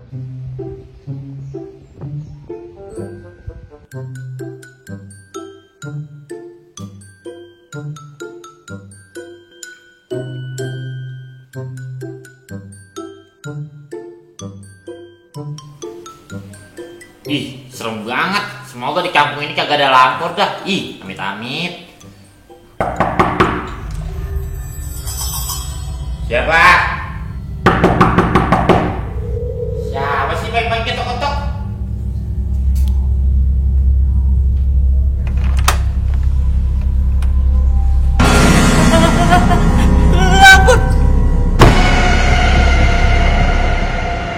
Ih, serem banget. Semoga di kampung ini kagak ada lampu dah. Ih, amit-amit. Siapa? Siapa sih main-main ketok-ketok?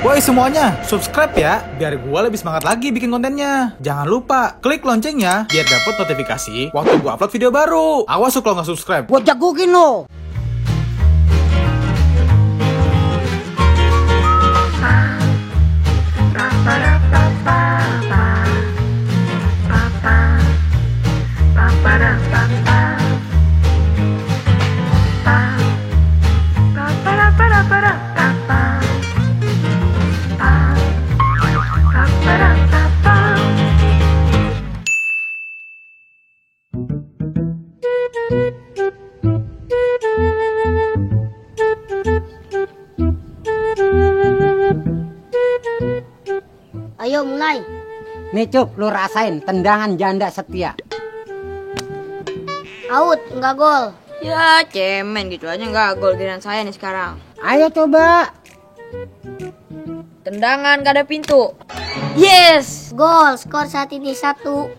Woi semuanya, subscribe ya, biar gua lebih semangat lagi bikin kontennya. Jangan lupa, klik loncengnya, biar dapat notifikasi waktu gua upload video baru. Awas kalau nggak subscribe. Gua jagokin lo. Ayo mulai. Nih Cup, lu rasain tendangan janda setia. Out, enggak gol. Ya cemen gitu aja nggak gol giliran saya nih sekarang. Ayo coba. Tendangan gak ada pintu. Yes. Gol, skor saat ini 1-0.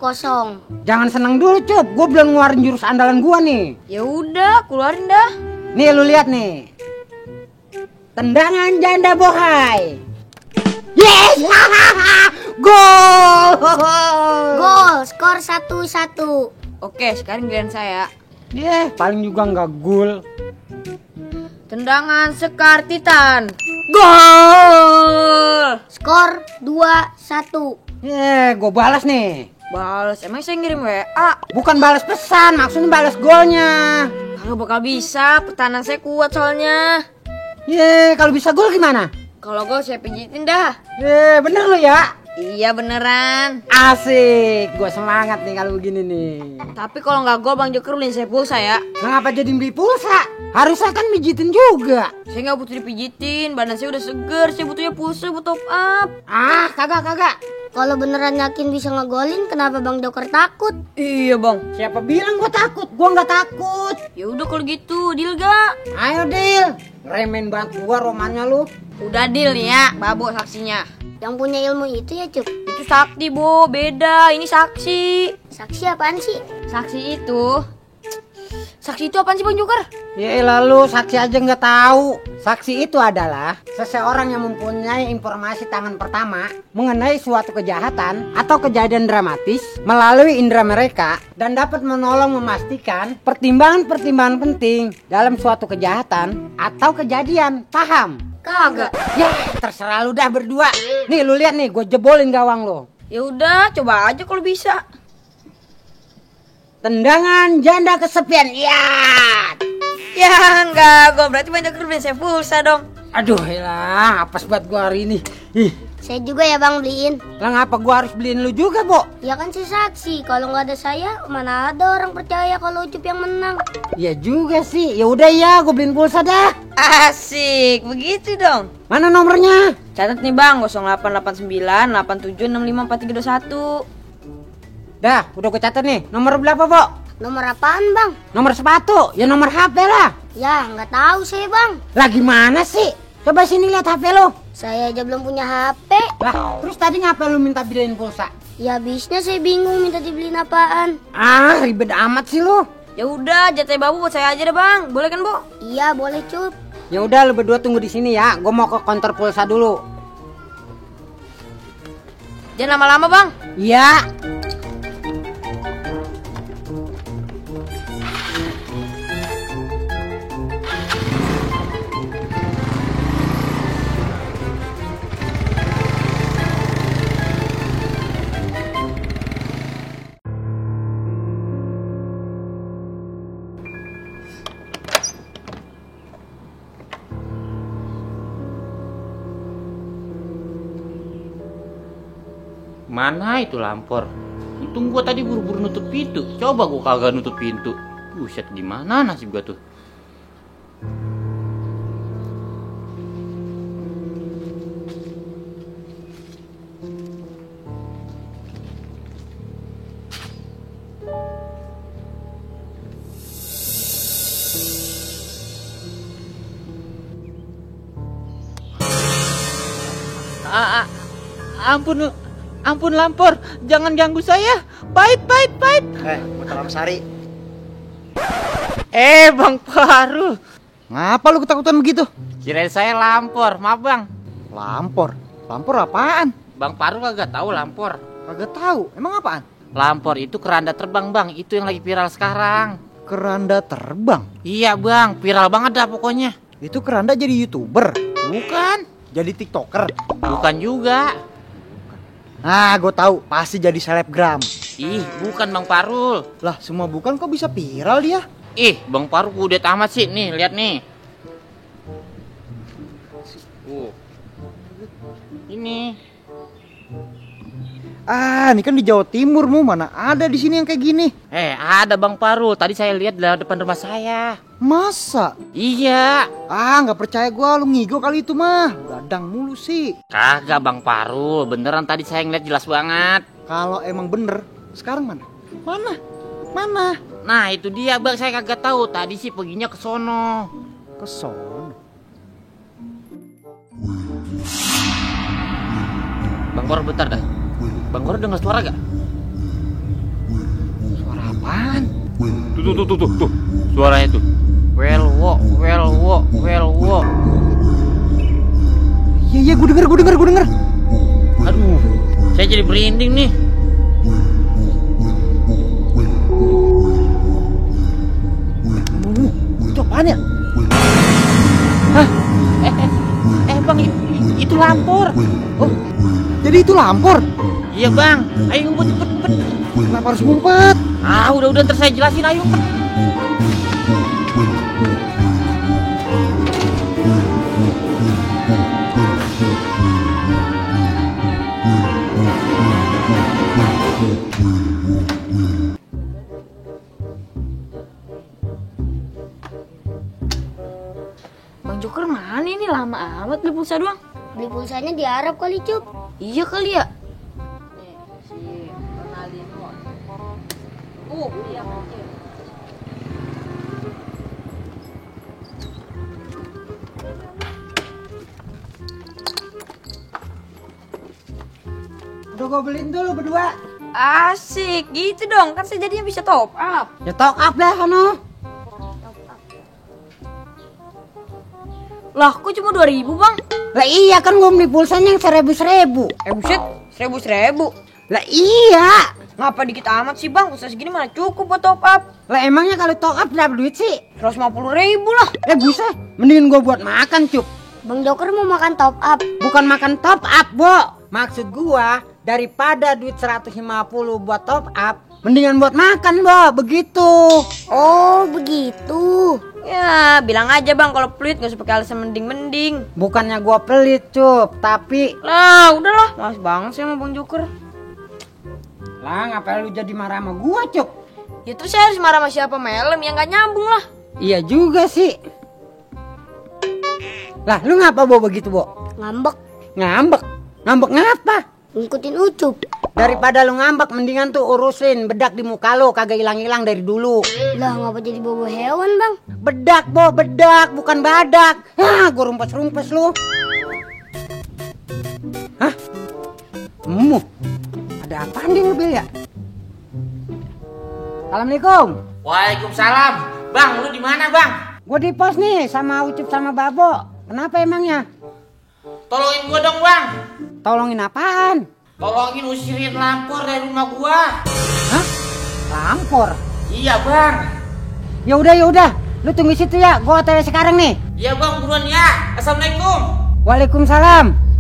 Jangan seneng dulu Cup, gua belum ngeluarin jurus andalan gua nih. Ya udah, keluarin dah. Nih lu lihat nih. Tendangan janda bohai. Yes! Gol! Gol, skor 1-1. Oke, sekarang giliran saya. Paling juga nggak gol. Tendangan Sekar Titan. Gol! Skor 2-1. Gue balas nih. Balas, emang saya ngirim WA? Bukan balas pesan, maksudnya balas golnya. Kalau bakal bisa, pertahanan saya kuat soalnya. Kalau bisa gol gimana? Kalau gol saya pijitin dah. Bener lu ya? Iya beneran. Asik, gue semangat nih kalau begini nih. Tapi kalau nggak gol Bang Joker beliin saya pulsa ya. Ngapa jadi beli pulsa? Harusnya kan mijitin juga. Saya nggak butuh dipijitin, badan saya udah seger. Saya butuhnya pulsa buat top up. Kagak. Kalau beneran yakin bisa ngegolin, kenapa Bang Joker takut? Iya bang. Siapa bilang gue takut? Gue nggak takut. Ya udah kalau gitu, deal gak? Ayo deal. Remen banget gua romannya lu. Udah deal nih ya, Babo saksinya. Yang punya ilmu itu ya Cup. Itu sakti Bo, beda. Ini saksi. Saksi apaan sih? Saksi itu apaan sih Bang Joker? Lalu saksi aja nggak tahu. Saksi itu adalah seseorang yang mempunyai informasi tangan pertama mengenai suatu kejahatan atau kejadian dramatis melalui indera mereka dan dapat menolong memastikan pertimbangan-pertimbangan penting dalam suatu kejahatan atau kejadian. Paham? Kagak. Terserah lu dah berdua. Nih lu lihat nih, gue jebolin gawang lo. Ya udah, coba aja kalau bisa. Tendangan janda kesepian. Ya enggak, gue berarti Bang Joker beliin saya pulsa dong. Aduh ya, apes buat gua hari ini. Saya juga ya Bang beliin. Lah ngapa gua harus beliin lu juga, Bo? Ya kan saya saksi. Kalau nggak ada saya, mana ada orang percaya kalau Ucup yang menang. Ya juga sih. Ya udah ya, gua beliin pulsa dah. Asik, begitu dong. Mana nomornya? Catat nih Bang, 0889 87654321. Dah, udah gua catat nih. Nomor berapa, Bo? Nomor apaan Bang? Nomor sepatu. Ya nomor HP lah. Ya nggak tahu saya Bang. Lah gimana sih? Coba sini lihat HP lu. Saya aja belum punya HP. Lah, terus tadi ngapa lu minta beliin pulsa? Ya habisnya saya bingung minta dibeliin apaan. Ribet amat sih lu. Ya udah, jatah Babu buat saya aja deh Bang. Boleh kan, Bo? Iya, boleh Cup. Ya udah lu berdua tunggu di sini ya. Gua mau ke konter pulsa dulu. Jangan lama-lama, Bang. Iya. Mana itu lampor? Untung gua tadi buru-buru nutup pintu. Coba gua kagak nutup pintu. Buset, gimana nasib gua tuh? Ampun lampor, jangan ganggu saya. Pahit. Mataram Sari. Bang Paru. Ngapa lu ketakutan begitu? Kirain saya lampor, maaf bang. Lampor? Lampor apaan? Bang Paru kagak tahu lampor. Kagak tahu. Emang apaan? Lampor itu keranda terbang bang, itu yang lagi viral sekarang. Keranda terbang? Iya bang, viral banget dah pokoknya. Itu keranda jadi YouTuber? Bukan. Jadi TikToker? Bukan juga. Ah, gue tahu, pasti jadi selebgram. Ih, bukan Bang Parul. Lah, semua bukan kok bisa viral dia? Ih, Bang Parul udah tamat sih. Nih, lihat nih. Ini. Ah, ini kan di Jawa Timur, mana ada di sini yang kayak gini? Ada Bang Parul. Tadi saya lihat di depan rumah saya. Masa? Iya. Ah, nggak percaya gua, lu ngigo kali itu mah. Gadang mulu sih. Kagak Bang Parul, beneran tadi saya ngeliat jelas banget. Kalau emang bener, sekarang mana? Mana? Nah itu dia Bang, saya kagak tahu. Tadi sih perginya ke sono. Ke sono. Bang Kor bentar dah. Bang Kor dengar suara gak? Suara apaan? Tuh. Suaranya tuh. Welwo. Iya, gue denger. Aduh, saya jadi merinding nih. Itu apaan ya? Hah? Bang, itu lampor. Oh, jadi itu lampor? Iya bang, ayo ngumpet cepet. Kenapa harus ngumpet? Udah ntar saya jelasin, ayo. Bang Joker mana ini, lama amat beli pulsa doang. Beli pulsanya di Arab kali, Cup. Iya kali ya. Udah gue beliin dulu berdua. Asik, gitu dong, kan saya jadinya bisa top up. Ya top up dah sono. Lah, kok cuma 2.000 bang? Lah iya kan gue beli pulsanya yang 1.000. Buset, 1.000. Lah iya. Ngapa dikit amat sih bang? Pulsa segini mana cukup buat top up? Lah emangnya kalau top up berapa duit sih? 150.000 lah. Buset, mendingin gue buat makan, Cup. Bang Joker mau makan top up. Bukan makan top up, Bo. Maksud gua daripada duit 150 buat top up, mendingan buat makan, Bo. Begitu. Oh, begitu. Ya, bilang aja bang kalau pelit, gak usah pakai alasan mending-mending. Bukannya gua pelit, Cup, tapi Lah, udahlah, males banget sih sama Bang Joker. lah ngapain lu jadi marah sama gua, Cup? Ya terus saya harus marah sama siapa, Melem, yang gak nyambung lah. Iya juga sih. Lah, lu ngapa, Bo, begitu, Bo? Ngambek. Ngambek? Ngambek ngapa? Ngikutin Ucup. Daripada lu ngambek, mendingan tuh urusin bedak di muka lu, kagak hilang-hilang dari dulu. Lah, ngapa jadi bobo hewan, Bang? Bedak, Bo, bedak, bukan badak. Hah, gua rumpes-rumpes lu. Hah? Ada apaan di mobil ya? Assalamualaikum. Waalaikumsalam. Bang, lu di mana bang? Gua di pos nih sama Ucup sama Babo. Kenapa emangnya? Tolongin gua dong bang. Tolongin apaan? Tolongin usirin lampor dari rumah gua. Hah? Lampor? Iya bang. Ya udah. Lu tunggu situ ya. Gua OTW sekarang nih. Iya bang, buruan ya. Assalamualaikum. Waalaikumsalam.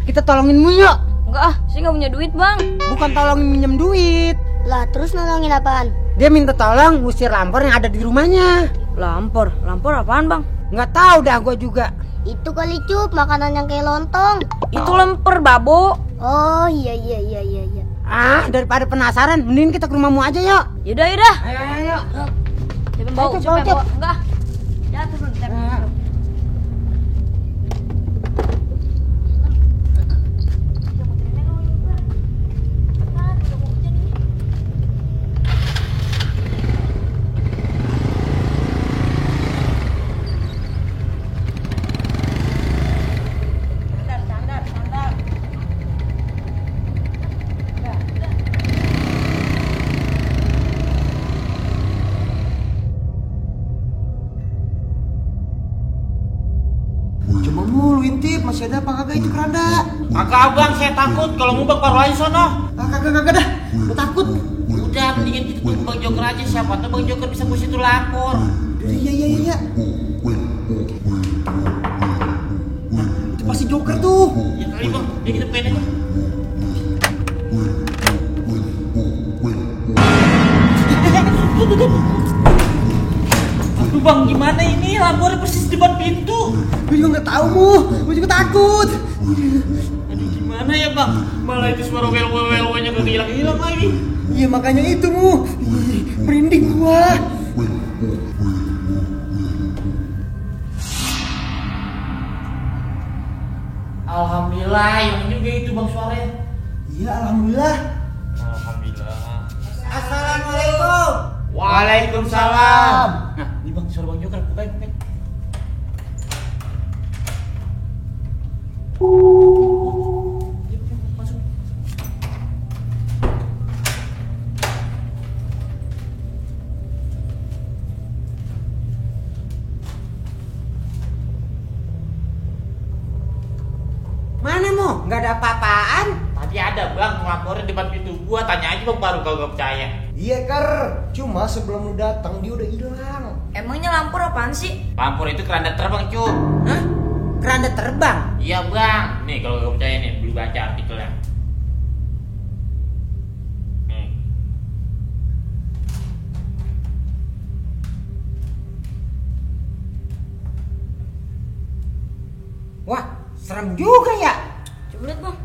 Kita tolongin mu yuk. Enggak saya gak punya duit bang. Bukan tolongin minjem duit. Lah, terus nolongin apaan? Dia minta tolong usir lampor yang ada di rumahnya. Lampor apaan bang? Nggak tahu dah gue juga. Itu kali Cup, makanan yang kayak lontong. Itu lemper babo. Oh iya. Ah, daripada penasaran, mending kita ke rumahmu aja yuk. Yaudah. Ayo. Siapa yang bau? Ayo, Siapa yang Cep. bau? Enggak. Ya turun. Coba mulu intip, masih ada apa kagak itu keranda? Kagak bang, saya takut. Kalau ngubek baru aja sono. Kagak dah, gue takut. Udah, mendingan kita tunggu Bang Joker aja. Siapa tuh Bang Joker bisa bos itu lapor. Iya. Itu pasti Joker tuh. Ya kali bang, ya kita pengen aja. Aduh bang, gimana ini? Lapornya persis di depan pintu. Gue juga nggak tahu mu, gue juga takut. Aduh gimana ya bang? Malah itu suara wel-welnya gak hilang-hilang lagi. Iya makanya itu mu, merinding gua. Alhamdulillah, yang juga itu bang suaranya. Iya alhamdulillah. Alhamdulillah. Assalamualaikum. Waalaikumsalam. Nah, ini bang suara Bang Joker, bukain. Masuk. Mana mu? Nggak ada apa-apaan. Tadi ada bang, ngelaporin depan pintu gua. Tanya aja bang, baru kagak percaya. Iya Ker, cuma sebelum lu datang dia udah hilang. Emangnya lampor apaan sih? Lampor itu keranda terbang cuy. Hah? Keranda terbang? Iya bang. Nih kalau gak percaya nih, beli baca artikelnya. Nih. Wah, serem juga ya. Coba lihat bang.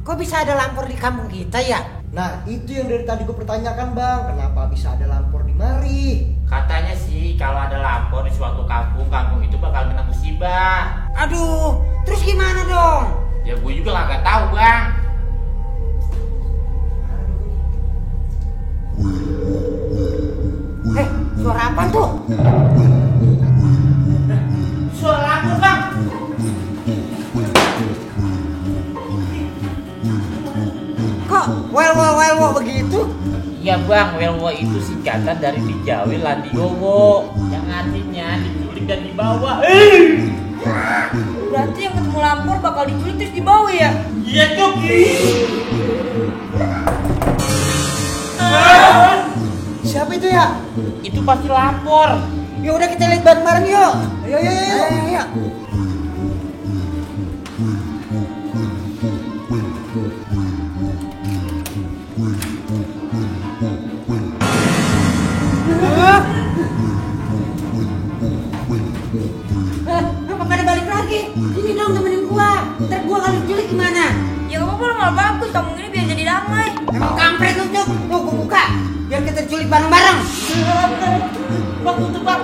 Kok bisa ada lampor di kampung kita ya? Nah itu yang dari tadi gue pertanyakan bang, kenapa bisa ada lampor di mari? Katanya sih kalau ada lampor di suatu kampung itu bakal kena musibah. Aduh, terus gimana dong? Ya gue juga kagak tahu bang. Suara apa tuh? Suara lampor bang. Kok well begitu? Iya bang, welwo itu singkatan dari Dijawi Landigowo, yang artinya diculik dan dibawa. Berarti yang ketemu lampor bakal diculik terus dibawa ya? Iya cuk. Siapa itu ya? Itu pasti lapor. Ya udah kita lihat bareng-bareng yuk. Ayo. Apa pada balik lagi? Ini dong temenin gua. Ntar gua kalau diculik gimana? Ya gak apa-apa lah, malah bagus. Kampung ini biar jadi damai. Emang kampret lu Cuk. Tuh gua buka. Biar kita diculik bareng-bareng. Bang, tutup bang.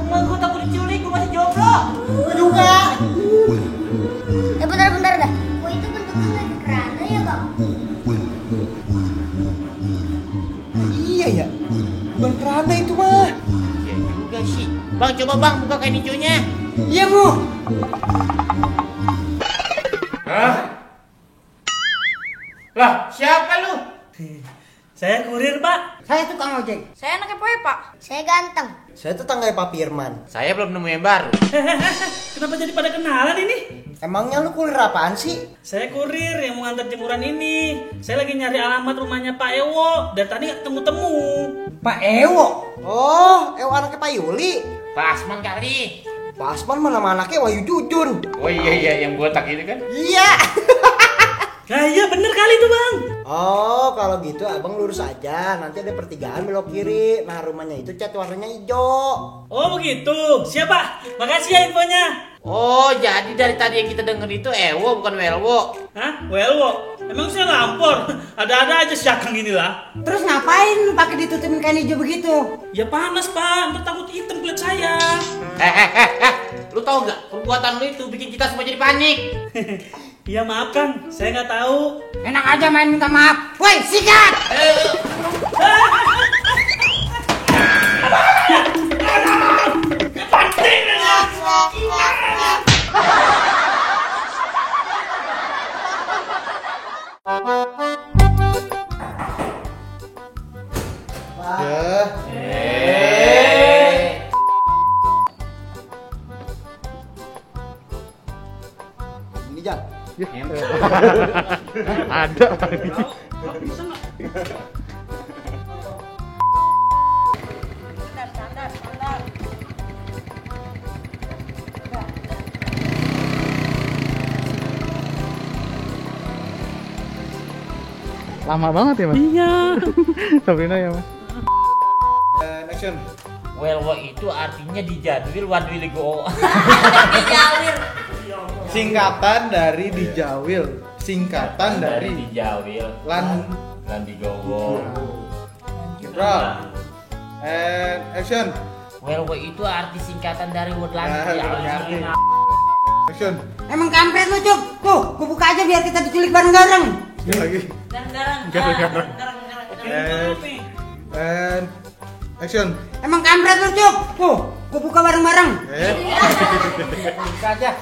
Gua takut diculik, gua masih jomblo. Gua juga. Bentar dah. Kok itu bentuknya lagi keranda ya bang? Iya ya, bukan keranda itu mah. Iya juga sih. Bang, coba bang buka kain hijaunya. Iya mu. Hah? Lah, siapa lu? Saya kurir, Pak. Saya tukang ojek. Saya anaknya Poe pak. Saya ganteng. Saya tetangga Pak Firman. Saya belum nemu yang baru. Kenapa jadi pada kenalan ini? Emangnya lu kulir apaan sih? Saya kurir yang mau ngantar jemuran ini. Saya lagi nyari alamat rumahnya Pak Ewo. Dari tadi gak ketemu-temu. Pak Ewo. Oh, anaknya Pak Yuli. Pak Asman kali. Pak Asman mana anaknya Wahyu Jujun. Oh iya yang botak itu kan? Iya. Nah iya bener kali tuh bang. Oh, kalau gitu abang lurus aja. Nanti ada pertigaan belok kiri. Nah, rumahnya itu cat warnanya hijau. Oh begitu. Siapa? Makasih ya infonya. Oh, jadi dari tadi yang kita denger itu Ewo bukan Welwo. Hah? Welwo? Emang saya lampor? Ada-ada aja siakang inilah. Terus ngapain lu pakai ditutupin kain hijau begitu? Ya panas pak, ntar takut hitam kulit saya. Lu tau gak, perbuatan lu itu bikin kita semua jadi panik. Iya maaf Kang, saya nggak tahu. Enak aja main minta maaf. Woi, sikat! Ini Jang. Ada. Lama banget ya mas? Iya. Sabrina ya mas? Action. Welwo itu artinya dijadwil wadwil go. Singkatan dari dijawil. Singkatan dari dijawil lan digowo. roll. And action. Welwo itu arti singkatan dari word ngerti. Action. Emang kampret lu, Cuk. Tuh, gua buka aja biar kita diculik bareng-bareng. Sekali lagi. Garang-garang. And action. Emang kampret lu, Cuk. Tuh, gua buka bareng-bareng. Eh. Buka aja.